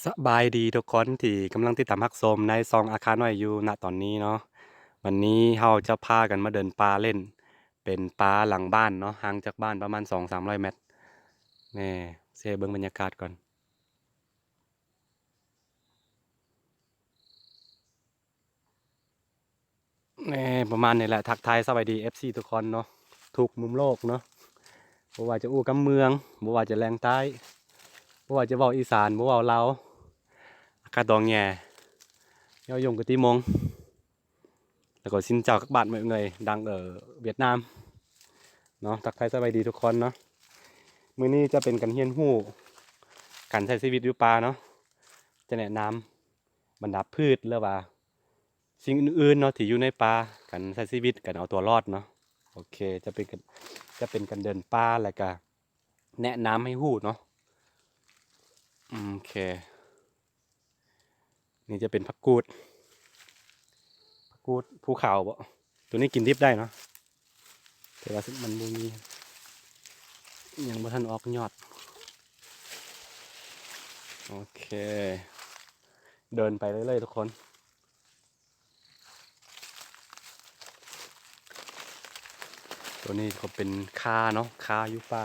ສະບາຍດີທຸກຄົນທີ່ກຳລັງຕິດຕາມຮັບຊົມໃນຊ່ອງອາຄານ້ອຍຢູ່ນະຕອນນີ້ເນາະ. ວັນນີ້ເຮົາຈະພາກັນມາເດີນປ່າເຫຼັ້ນ ເປັນປ່າຫຼັງບ້ານເນາະ, ຫ່າງຈາກບ້ານປະມານສອງສາມຮ້ອຍແມັດ. ແນ່ ຊິໃຫ້ເບິ່ງບັນຍາກາດກ່ອນ. ແນ່ ປະມານນີ້ແຫຼະ. ທັກທາຍສະບາຍດີເອັຟຊີທຸກຄົນເນາະ ທຸກມຸມໂລກເນາະ, ບໍ່ວ່າຈະອູ່ກຳເມືອງ, ບໍ່ວ່າຈະແຫຼງໃຕ້, ບໍ່ວ່າຈະເວົ້າອີສານ, ບໍ່ເວົ້າລາວ, ອາກາດດອງແຍ ເຍົາຍົງກະຕິມົງ ແລ້ວກໍຊິນເຈົ້າກັກບາດເໝີ່ອຍເງີຍ ດັ່ງ ເອີ ຫວຽດນາມເນາະ. ທັກທາຍສະບາຍດີທຸກຄົນເນາະ. ມື້ນີ້ຈະເປັນການຮຽນຮູ້ການໃຊ້ຊີວິດຢູ່ປ່າເນາະ, ຈະແນະນຳບັນດາພືດ ຫຼືວ່າ ສິ່ງອື່ນໆເນາະ ທີ່ຢູ່ໃນປ່າ, ການໃຊ້ຊີວິດ, ການເອົາຕົວລອດເນາະ. ໂອເຄ ຈະເປັນການ ຈະເປັນການເດີນປ່າ ແລ້ວກະແນະນຳໃຫ້ຮູ້ເນາະ. ອືມ ໂອເຄ ນີ້ຈະເປັນຜັກກູດ, ຜັກກູດພູເຂົາບໍ? ໂຕນີ້ກິນດິບໄດ້ເນາະ. ແຕ່ວ່າມັນບໍ່ມີ ຍັງບໍ່ທັນອອກຍອດ. ໂອເຄ ເດີນໄປເລື້ອຍໆທຸກຄົນ. ໂຕນີ້ກໍເປັນຂ່າເນາະ, ຂ່າຢູ່ປ່າ.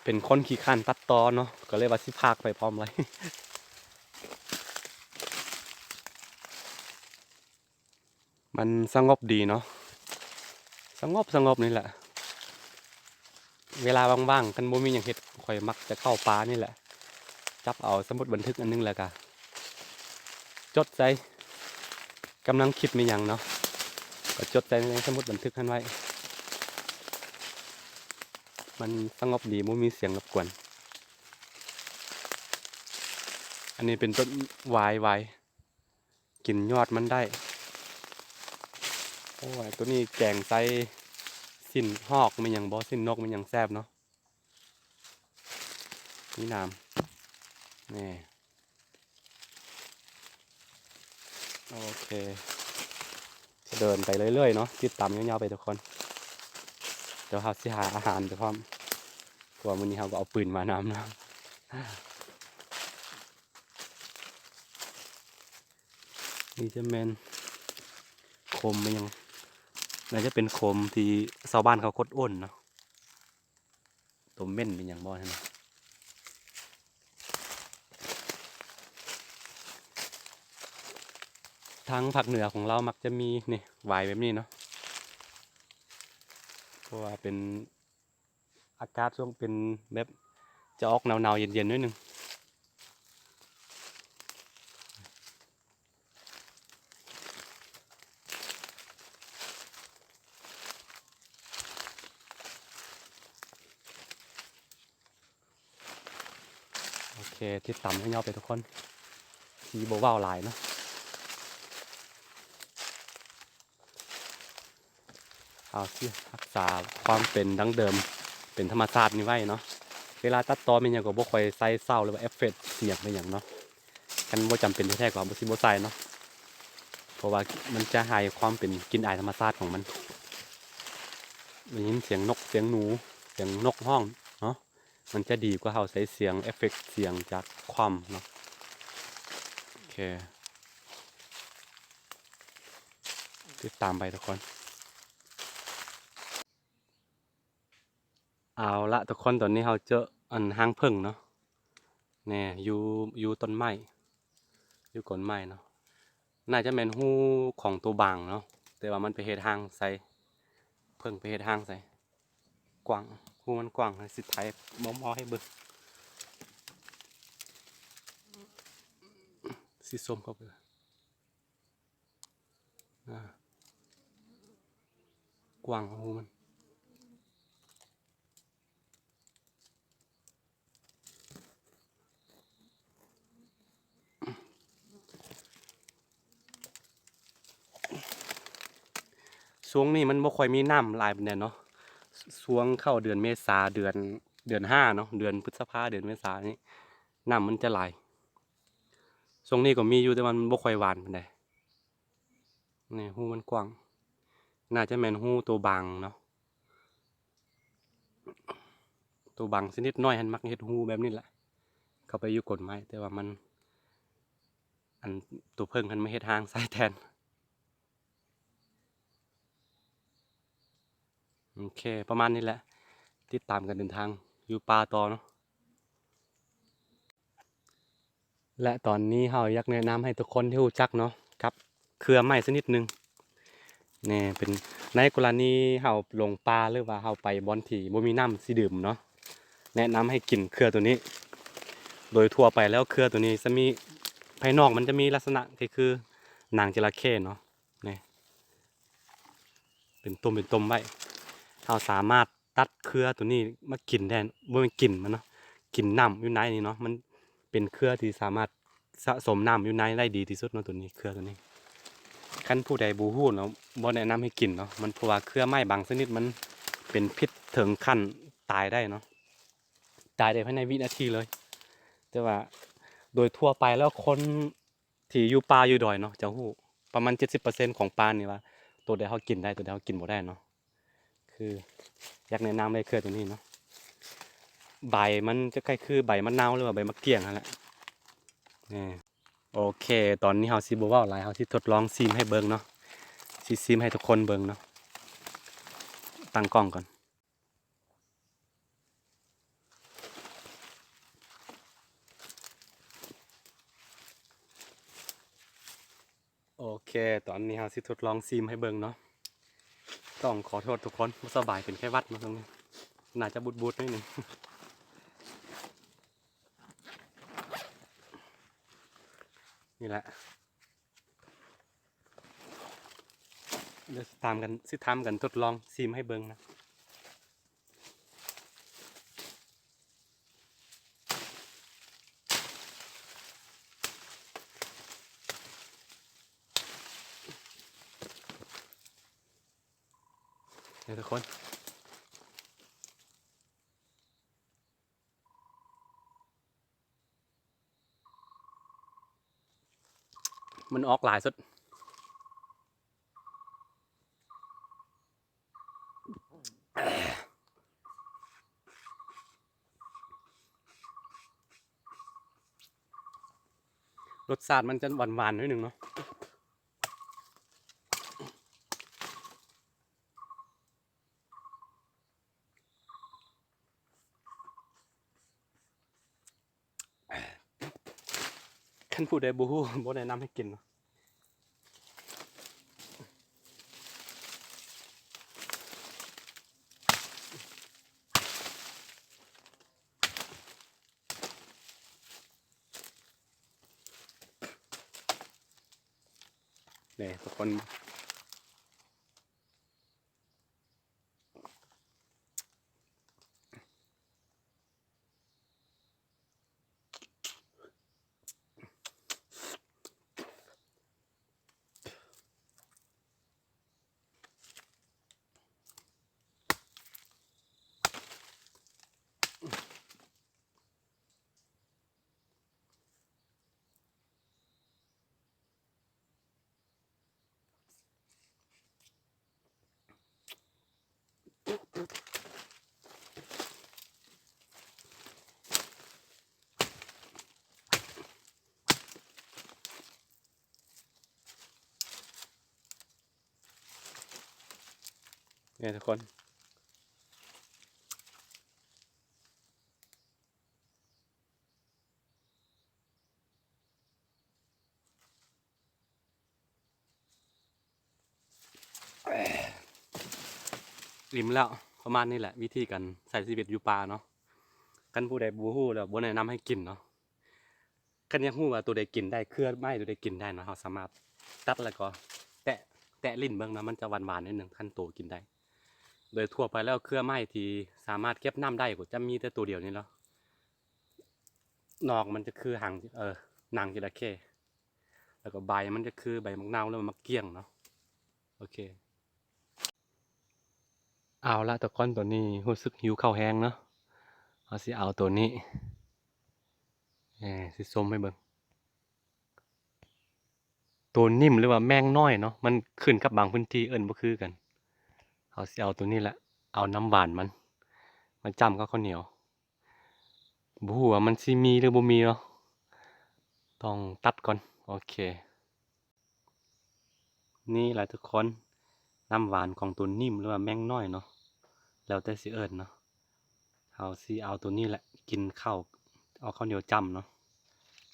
ເປັນຄົນຂີ້ຄ້ານຕັດຕໍ່ເນາະ ກໍເລີຍວ່າຊິພາກໄປພ້ອມເລີຍ. ມັນສະຫງົບດີເນາະ, ສະຫງົບ ສະຫງົບນີ້ແຫຼະ. ເວລາວ່າງໆ ຄັນບໍ່ມີຫຍັງເຮັດ ຂ້ອຍມັກຈະເຂົ້າປ່ານີ້ແຫຼະ, ຈັບເອົາສະໝຸດບັນທຶກອັນໜຶ່ງ ແລ້ວກະຈົດໃສ່ ກຳລັງຄິດແມ່ນຫຍັງເນາະ ກໍຈົດໃສ່ໃນສະໝຸດບັນທຶກຫັ້ນໄວ້. ມັນສະຫງົບດີ ບໍ່ມີສຽງລົບກວນ. ອັນນີ້ເປັນຕົ້ນຫວາຍ ຫວາຍ ກິນຍອດມັນໄດ້. ໂອ້ຍ ໂຕນີ້ແກງໃສ່ຊີ້ນຮອກແມ່ນຫຍັງບໍ ຊີ້ນນົກແມ່ນຫຍັງແຊບເນາະ. ມີໜາມ ແນ່. ໂອເຄ ຈະເດີນໄປເລື້ອຍໆເນາະ, ຕິດຕາມຍາວໆໄປທຸກຄົນ. ດຽວເຮົາຊິຫາອາຫານໄປພ້ອມ ເພາະວ່າມື້ນີ້ເຮົາກໍເອົາປືນມານຳເນາະ. ນີ້ຈະແມ່ນຂົມແມ່ນຫຍັງ, ໜ້າຈະເປັນຂົມທີ່ຊາວບ້ານເຂົາຂຸດຄົ້ນເນາະ. ຕົວເໝັນແມ່ນຫຍັງບໍ່ຫັ້ນນະ. ທາງພາກເໜືອຂອງລາວມັກຈະມີນີ້ ຫວາຍແບບນີ້ເນາະ, ເພາະວ່າເປັນ ອາກາດຊ່ວງເປັນແບບຈະອອກໜາວໆ ເຢັນໆ ໜ້ອຍໜຶ່ງ. ໂອເຄ ຕິດຕາມຍາວໆໄປທຸກຄົນ, ຊິບໍ່ເວົ້າຫຼາຍເນາະ. ເຮົາຊິຮັກສາຄວາມເປັນດັ້ງເດີມ ເປັນທຳມະຊາດນີ້ໄວ້ເນາະ. ເວລາຕັດຕໍ່ແມ່ນຫຍັງກໍບໍ່ຄ່ອຍໃສ່ເສົາ ຫຼືວ່າເອັບເຟັກສຽງແມ່ນຫຍັງເນາະ, ຄັນບໍ່ຈຳເປັນແທ້ໆກໍບໍ່ ຊິບໍ່ໃສ່ເນາະ, ເພາະວ່າມັນຈະໃຫ້ຄວາມເປັນກິ່ນອາຍທຳມະຊາດຂອງມັນ. ໄດ້ຍິນສຽງນົກ ສຽງໜູ ສຽງນົກຮ້ອງເນາະ, ມັນຈະດີກວ່າເຮົາໃສ່ສຽງເອັບເຟັກສຽງຈາກຄອມເນາະ. ໂອເຄ ຕິດຕາມໄປທຸກຄົນ. ເອົາລະທຸກຄົນ, ຕອນນີ້ເຮົາເຈີອັນຮັງເຜິ້ງເນາະ, ແນ່ ຢູ່ ຢູ່ຕົ້ນໄມ້ ຢູ່ກົ້ນໄມ້ເນາະ. ໜ້າຈະແມ່ນຮູຂອງໂຕບາງເນາະ, ແຕ່ວ່າມັນໄປເຮັດຮັງໃສ່ ເຜິ້ງໄປເຮັດຮັງໃສ່. ກວ້າງ, ຮູມັນກວ້າງ, ຊິຖ່າຍມໍ່ໆໃຫ້ເບິ່ງ. ຊິຊູມເຂົ້າໄປ. ອາ ກວ້າງຮູມັນ. ຊ່ວງນີ້ມັນບໍ່ຄ່ອຍມີນ້ຳຫຼາຍປານໃດເນາະ, ຊ່ວງເຂົ້າເດືອນເມສາ ເດືອນ ເດືອນຫ້າເນາະ, ເດືອນພຶດສະພາ ເດືອນເມສານີ້ ນ້ຳມັນຈະຫຼາຍ. ຊ່ວງນີ້ກໍມີຢູ່ ແຕ່ວ່າມັນບໍ່ຄ່ອຍຫວານປານໃດ. ນີ້ ຮູມັນກວ້າງ. ໜ້າຈະແມ່ນຮູໂຕບາງເນາະ ໂຕບາງຊະນິດນ້ອຍຫັ້ນມັກເຮັດຮູແບບນີ້ແຫຼະ ເຂົ້າໄປຢູ່ກົ້ນໄມ້ ແຕ່ວ່າມັນ ອັນ ໂຕເຜິ້ງຫັ້ນມາເຮັດຮ່າງໃສ່ແທນ. ໂອເຄ ປະມານນີ້ແຫຼະ ຕິດຕາມກັນເດີນທາງຢູ່ປ່າຕໍ່ເນາະ. ແລະຕອນນີ້ເຮົາຢາກແນະນຳໃຫ້ທຸກຄົນທີ່ຮູ້ຈັກເນາະ ກັບເຄືອໄມ້ຊະນິດໜຶ່ງ ແນ່ ເປັນ ໃນກໍລະນີເຮົາຫຼົງປ່າ ຫຼືວ່າເຮົາໄປບ່ອນທີ່ບໍ່ມີນ້ຳຊິດື່ມເນາະ ແນະນຳໃຫ້ກິນເຄືອໂຕນີ້. ໂດຍທົ່ວໄປແລ້ວເຄືອໂຕນີ້ຈະມີ ພາຍນອກມັນຈະມີລັກສະນະຄື ຄືໜັງຈະລະເຂເນາະ ນີ້ ເປັນຕຸ່ມເປັນຕຸ່ມໄວ້ ເຮົາສາມາດຕັດເຄືອໂຕນີ້ມາກິນໄດ້ ບໍ່ແມ່ນກິນມັນເນາະ ກິນນ້ຳຢູ່ໃນນີ້ເນາະ ມັນເປັນເຄືອທີ່ສາມາດສະສົມນ້ຳຢູ່ໃນໄດ້ດີທີ່ສຸດເນາະ ໂຕນີ້ ເຄືອໂຕນີ້. ຄັນຜູ້ໃດບໍ່ຮູ້ເນາະ ບໍ່ແນະນຳໃຫ້ກິນເນາະ ມັນ ເພາະວ່າເຄືອໄມ້ບາງຊະນິດມັນເປັນພິດເຖິງຂັ້ນຕາຍໄດ້ເນາະ ຕາຍໄດ້ພາຍໃນວິນາທີເລີຍ. ແຕ່ວ່າໂດຍທົ່ວໄປແລ້ວຄົນ ທີ່ຢູ່ປ່າຢູ່ດອຍເນາະ ຈະຮູ້ປະມານເຈັດສິບເປີເຊັນຂອງປ່ານີ້ວ່າ ໂຕໃດເຮົາກິນໄດ້ ໂຕໃດເຮົາກິນບໍ່ໄດ້ເນາະ. ຄືຢາກແນະນຳເລີຍເຄືອໂຕນີ້ເນາະ ໃບມັນຈະຄ້າຍຄືໃບໝາກເນົ່າ ຫຼືວ່າໃບໝາກກ້ຽງຫັ້ນແຫຼະ. ນີ້ ໂອເຄ ຕອນນີ້ເຮົາຊິບໍ່ເວົ້າຫຼາຍ ເຮົາຊິທົດລອງຊີມໃຫ້ເບິ່ງເນາະ ຊິຊີມໃຫ້ທຸກຄົນເບິ່ງເນາະ. ຕັ້ງກ້ອງກ່ອນ. ໂອເຄ ຕອນນີ້ເຮົາຊິທົດລອງຊີມໃຫ້ເບິ່ງເນາະ. ຕ້ອງຂໍໂທດທຸກຄົນ ບໍ່ສະບາຍ ເປັນໄຂ້ຫວັດເນາະ ຊ່ວງນີ້ໜ້າຈະບູດໆໜ້ອຍໜຶ່ງ. ນີ້ແຫຼະ ດຽວຕາມກັນ ຊິທຳກັນທົດລອງຊີມໃຫ້ເບິ່ງນະ. ນີ້ທຸກຄົນ ມັນອອກຫຼາຍສຸດ. ລົດຊາດມັນຈະຫວານໆໜ້ອຍໜຶ່ງເນາະ. ຄັນຜູ້ໃດບໍ່ຮູ້ ບໍ່ແນະນຳໃຫ້ກິນເນາະ. ນີ້ທຸກຄົນ ນີ້ທຸກຄົນ ອີ່ມແລ້ວ ປະມານນີ້ແຫຼະ ວິທີການໃຊ້ຊີວິດຢູ່ປ່າເນາະ. ຄັນຜູ້ໃດບໍ່ຮູ້ແລ້ວ ບໍ່ແນະນຳໃຫ້ກິນເນາະ. ຄັນຢາກຮູ້ວ່າໂຕໃດກິນໄດ້ ເຄືອໄມ້ໂຕໃດກິນໄດ້ເນາະ ເຮົາສາມາດຕັດແລ້ວກໍແຕະ ແຕະລິ້ນເບິ່ງເນາະ ມັນຈະຫວານໆໜ້ອຍໜຶ່ງ ຄັນໂຕກິນໄດ້. ໂດຍທົ່ວໄປແລ້ວເຄືອໄມ້ທີ່ສາມາດເກັບນ້ຳໄດ້ກໍຈະມີແຕ່ໂຕດຽວນີ້ເນາະ ນອກມັນຈະຄືຫາງ ເອີ ໜັງຈະລະເຂ ແລ້ວກໍໃບມັນຈະຄືໃບໝາກເນົ່າ ຫຼືໝາກກ້ຽງເນາະ. ໂອເຄ ເອົາລະທຸກຄົນ ຕອນນີ້ຮູ້ສຶກຫິວເຂົ້າແຮງເນາະ ເຮົາຊິເອົາໂຕນີ້ ເອີ ຊິຊົມໃຫ້ເບິ່ງ. ໂຕນິ້ມ ຫຼືວ່າແມງນ້ອຍເນາະ ມັນຂຶ້ນກັບບາງພື້ນທີ່ເອີ້ນບໍ່ຄືກັນ. ເຮົາຊິເອົາໂຕນີ້ແຫຼະ ເອົານ້ຳຫວານມັນມາຈ້ຳກັບເຂົ້າໜຽວ. ບໍ່ຮູ້ວ່າມັນຊິມີຫຼືບໍ່ມີເນາະ ຕ້ອງຕັດກ່ອນ. ໂອເຄ ນີ້ແຫຼະທຸກຄົນ ນ້ຳຫວານຂອງໂຕນິ້ມ ຫຼືວ່າແມງນ້ອຍເນາະ ແລ້ວແຕ່ຊິເອີ້ນເນາະ. ເຮົາຊິເອົາໂຕນີ້ແຫຼະ ກິນເຂົ້າ ເອົາເຂົ້າໜຽວຈ້ຳເນາະ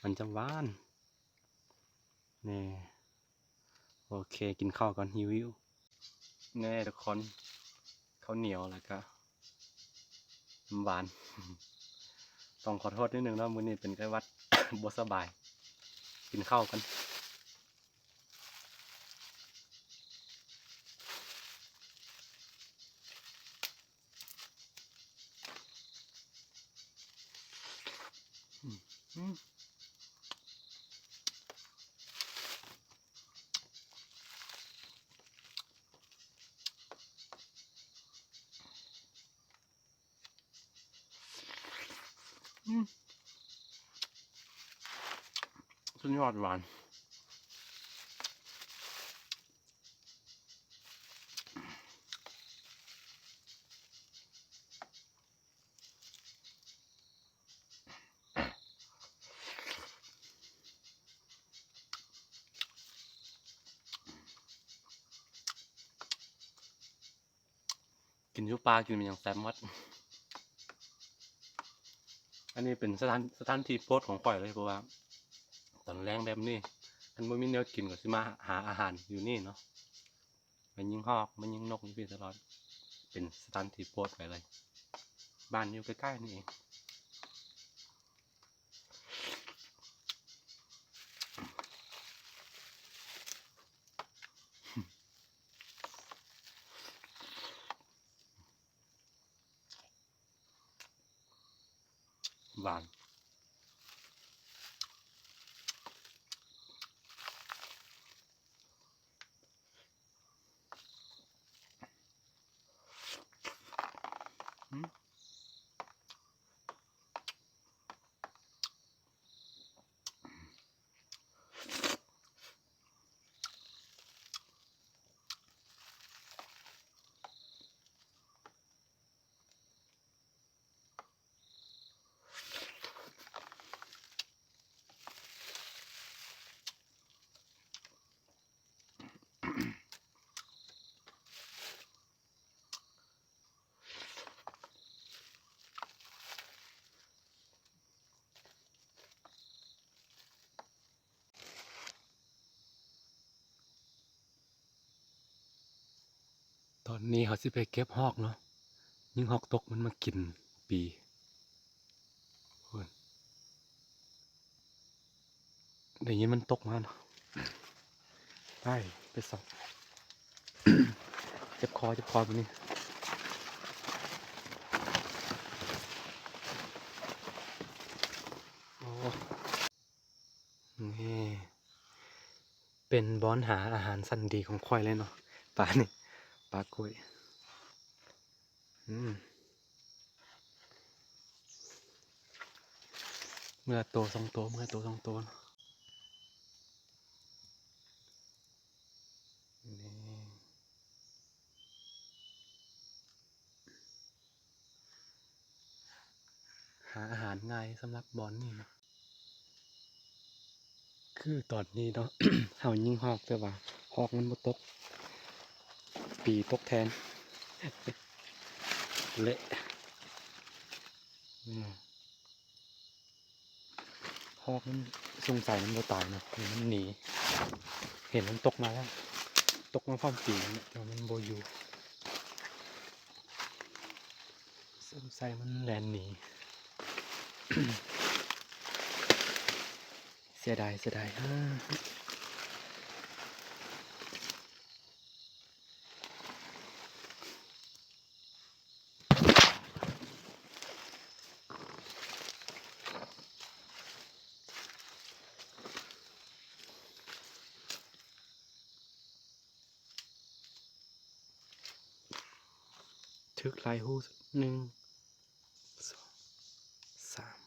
ມັນຈະຫວານ. ນີ້ ໂອເຄ ກິນເຂົ້າກ່ອນ ຫິວໆ. ແນ່ທຸກຄົນ ເຂົ້າໜຽວ ແລ້ວກະນ້ຳຫວານ. ຕ້ອງຂໍໂທດນິດໜຶ່ງເນາະ ມື້ນີ້ເປັນໄຂ້ຫວັດ ບໍ່ສະບາຍ. ກິນເຂົ້າກ່ອນ. ອືມ ສຸດຍອດຫວານ. ກິນຢູ່ປ່າ ກິນແມ່ນຫຍັງແຊບໝົດ. ອັນນີ້ເປັນສະຖານ ສະຖານທີ່ໂປດຂອງຂ້ອຍເລີຍ ເພາະວ່າຕອນແລງແບບນີ້ ຄັນບໍ່ມີແນວກິນກໍຊິມາຫາອາຫານຢູ່ນີ້ເນາະ. ມາຍິງຮອກ ມາຍິງນົກຢູ່ພີ້ຕະຫຼອດ ເປັນສະຖານທີ່ໂປດຂ້ອຍເລີຍ. ບ້ານຢູ່ໃກ້ໆນີ້ເອງ. ຫວານ. ຕອນນີ້ເຮົາຊິໄປເກັບຮອກເນາະ ຍິງຮອກຕົກມັນມາກິນປີ. ໂອ້ຍ ໄດ້ຍິນມັນຕົກມາເນາະ. ໄປ ໄປສ່ອງ. ເຈັບຄໍ ເຈັບຄໍມື້ນີ້. ໂອ້ ນີ້ເປັນບ່ອນຫາອາຫານຊັ້ນດີຂອງຂ້ອຍເລີຍເນາະ ປານີ້ ປາກ້ວຍ. ອືມ ເມື່ອໂຕສອງໂຕ ເມື່ອໂຕສອງໂຕເນາະ. ນີ້ ຫາອາຫານງ່າຍສຳລັບບ່ອນນີ້ເນາະ. ຄືຕອນນີ້ເນາະ ເຮົາຍິງຮອກ ແຕ່ວ່າຮອກມັນບໍ່ຕົກ ປີຕົກແທນ ເລະ. ຮອກມັນສົງໄສມັນບໍ່ຕາຍເນາະ ມັນໜີ ເຫັນມັນຕົກມາແລ້ວ ຕົກມາພ້ອມປີນແຫຼະ ແຕ່ວ່າມັນບໍ່ຢູ່ ສົງໄສມັນແລ່ນໜີ. ເສຍດາຍ ເສຍດາຍ. ຖືກຫຼາຍຮູ ໜຶ່ງ ສອງ ສາມ.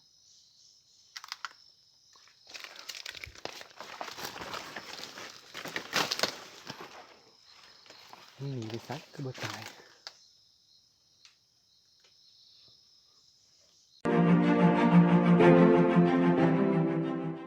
ມັນໜີໄປໃສ ຄືບໍ່ຕາຍ?